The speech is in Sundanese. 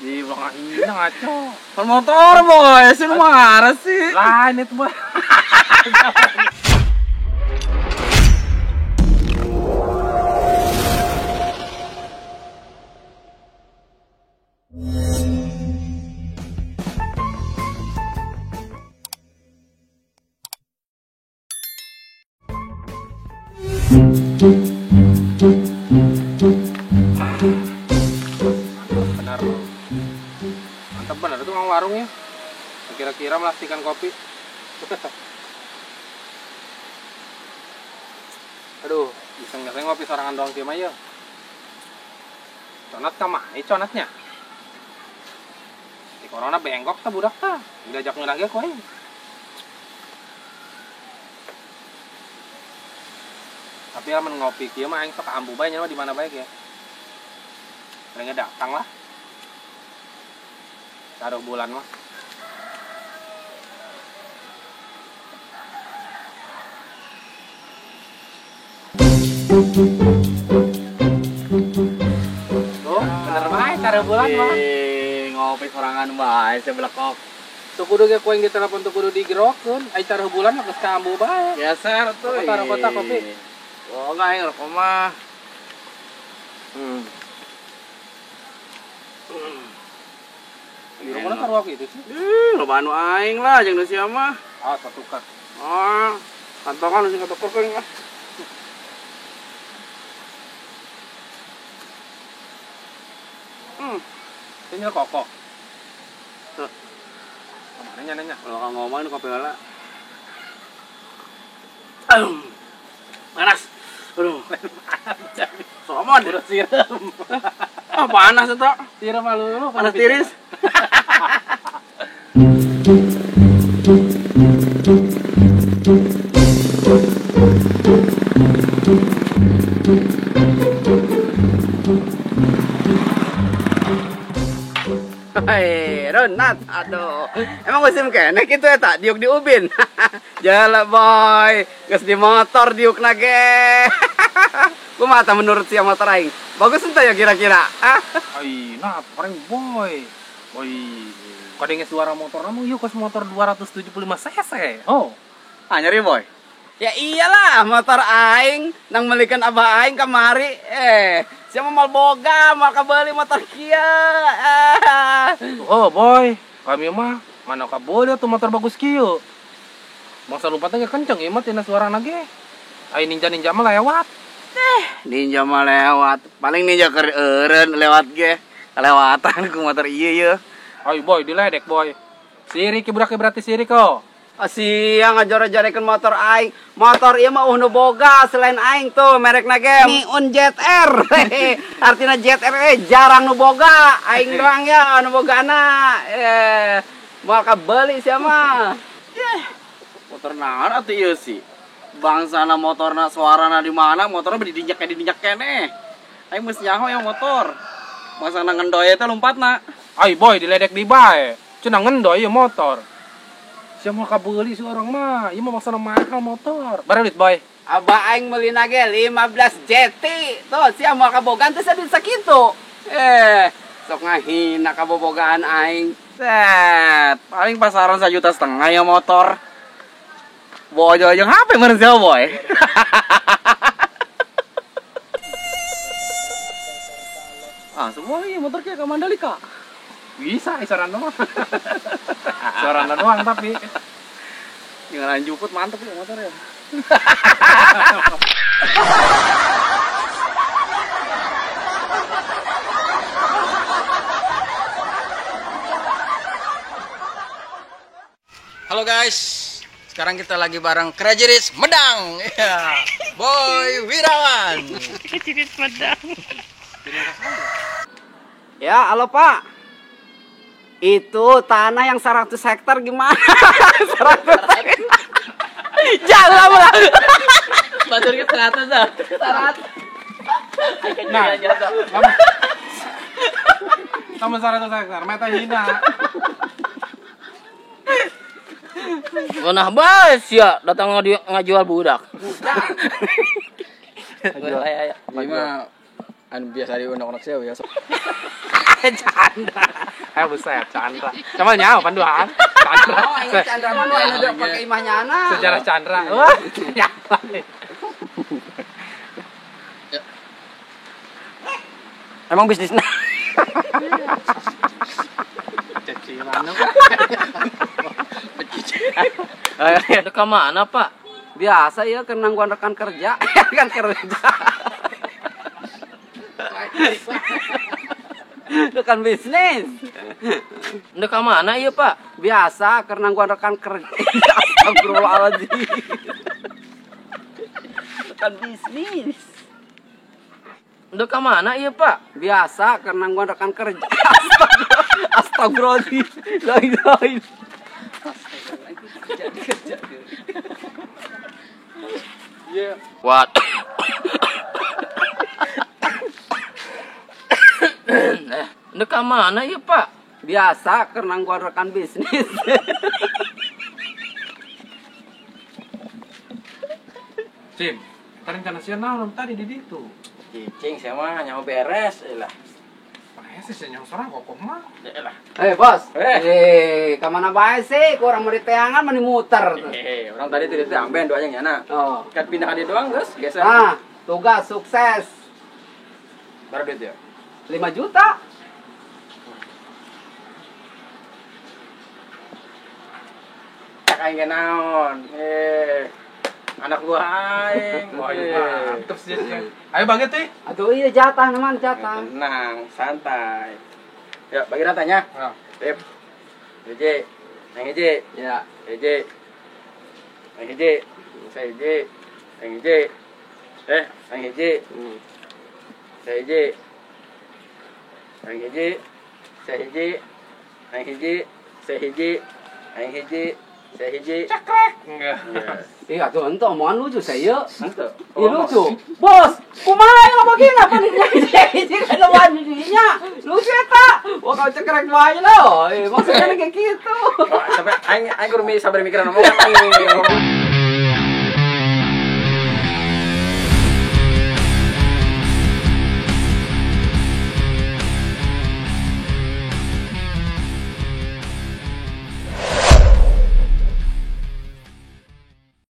Di belakang ini ngaco. Kan motor boy, sih lu marah sih. Lain itu boy. Benar, mantap benar itu mang warungnya. Kira-kira melastikan kopi. Aduh, bisa nggak saya ngopi sorangan doang tiap aja. Conat sama, conatnya. Di corona bengkok ta budak ta. Diajak ngeunah ge koe. Tapi amun ngopi kieu mah aing sok ambu bae nya di mana bae ya. Mereka datang lah. Taruh bulan mah. Tuh, bener bae taruh bulan mah. Ngopi sorangan bae sebelekok. Tuh kudu ge ku aing ditelepon tuh kudu digerokeun. Ai taruh bulan mah geus ka ambu bae. Geser tuh. Taruh kotak kopi. Oh, enggak aing rokok mah. Di rumah taruh aku itu sih. Ih, loba anu aing lah jeung nu sia mah. Ah, satukar. Ah, kantongan sing katuker kuing lah. Ini kokok. Tuh. Kemana nanya-nanya? Kalau kang ngomong ini kopi heula. Panas. Aduh. Somon. Udah siram. Ah, panas eta. Siram malu lu. Panas tiris. Hei, Ronat, aduh. Emang musim kene kitu eta diuk di ubin. Jala boy, geus di motor diuk nage. Kumaha tah menurut sia motor aing? Bagus henteu ya kira-kira? Ai, nah, paling boy. Boy, kadenge suara motorna mah ieu kos motor 275 cc. Oh. Ah, nyeri boy. Ya iyalah, motor aing nang melikeun abah aing kamari. Siapa mal boga, mal kabeli motor kieu. Oh boy, kami mah mana kabeli tuh motor bagus kieu. Bangsa lompatnya ge kenceng ieu mah tina suarana ge. Ai ninja-ninja mah lewat. Ninja mah lewat. Paling ninja keur eureun lewat ge. Kelewatan ku motor ieu ye. Ai boy, diledek boy. Sirik budak berarti sirik kok. Siang ngajor-jorekeun motor aing. Motor ieu mah nu boga selain aing tuh merekna ge Miun ZR. Artina ZR jarang nu boga, aing doang ya nu bogana. Moal kabeli sia mah. Motor naon atuh ieu sih? Bangsana motorna suarana di mana? Motorna didinjak keneh. Aing geus nyaho ya motor. Bangsana ngendoy teh lompatna. Ai boy diledek di bae. Cenah ngendoy ieu motor. Siapa mau kabeli si orang mah, ieu mah maksana mahal motor. Bare duit boy. Abah aing meulina ge 15 JT. Tuh sia moal kabogaan teh sadit sakitu. Sok ngahina kabobogaan aing. Set, paling pasaran 1,5 juta ya motor. Bojo jeung HP meureun sia boy. Ah, semua ieu motor kieu ka Mandalika. Bisa, isaran doang. Suarana doang tapi. Tinggalan juput mantep ya motor ya. Halo guys, sekarang kita lagi bareng Crazy Rich Medang. Ya. Boy Wirawan. Crazy Rich Medang. Ya, halo Pak. Itu tanah yang 100 hektar gimana? 100 hektar. Jangan lah. Batur ke 100 dah. 100. Nah, sama 100 hektar, meta hina. Ngeunah bae sia datang ngajual budak. Ayo. Ini mah anu biasa diunek-unek sia biasa. Canda. Buset, Chandra. Cuma nyawa panduan. Chandra. Oh, ini Chandra mah nu anu pake imah nyana. Sejarah Chandra. Wah, nyawa. Emang bisnisnya? Cicilan. Ada ke mana, Pak? Biasa ya keur nangguan rekan kerja. Rekan kerja. Rekan bisnis. Udah ke mana iya, Pak? Biasa keur nangguan rekan kerja. Astagfirullahaladzim. Rekan bisnis. Udah ke mana iya, Pak? Biasa keur nangguan rekan kerja. Astagfirullahaladzim. La ilaha illallah. Kerja. Yeah. What? Udah ke mana ya, Pak? Biasa keur nangguan rekan bisnis. Cim, rencana nasional tadi di ditu. Cicing saya mah nyawa beres lah. Paes sih nyawa sorang kokoh mah. Lah. Bos. Ka mana bae sih? Kurang mau diteangan mah muter. Orang tadi tadi teh amben doanya nyana. Oh. Kan pindah ka dia doang geus, geser. Nah, tugas sukses. Berapa duit ya? 5 juta. Cak aing ge naon? Anak buah aing. Wah, mantep sih. Ayo bagi teh. Aduh iya jatah teman, jatah. Tenang, santai. Ya, bagi ratanya. Ya. Sip. Hiji. Yang hiji. Ya. Hiji. Yang hiji. Saya hiji. Yang hiji. Yang hiji. Saya hiji. Yang hiji. Saya hiji. Yang hiji. Saya hiji. Yang hiji. Saya hiji. Cekrek. Enggak. Iya, tuh ente omongan lucu saya. Ente. Iya lucu. Bos, kumaha yang ngomongin apa nih? Hiji kan lawan dirinya. Lucu eta. Wah, kau cekrek wae lo. Maksudnya kayak gitu. Sampai aing aing kudu sabar mikiran omongan.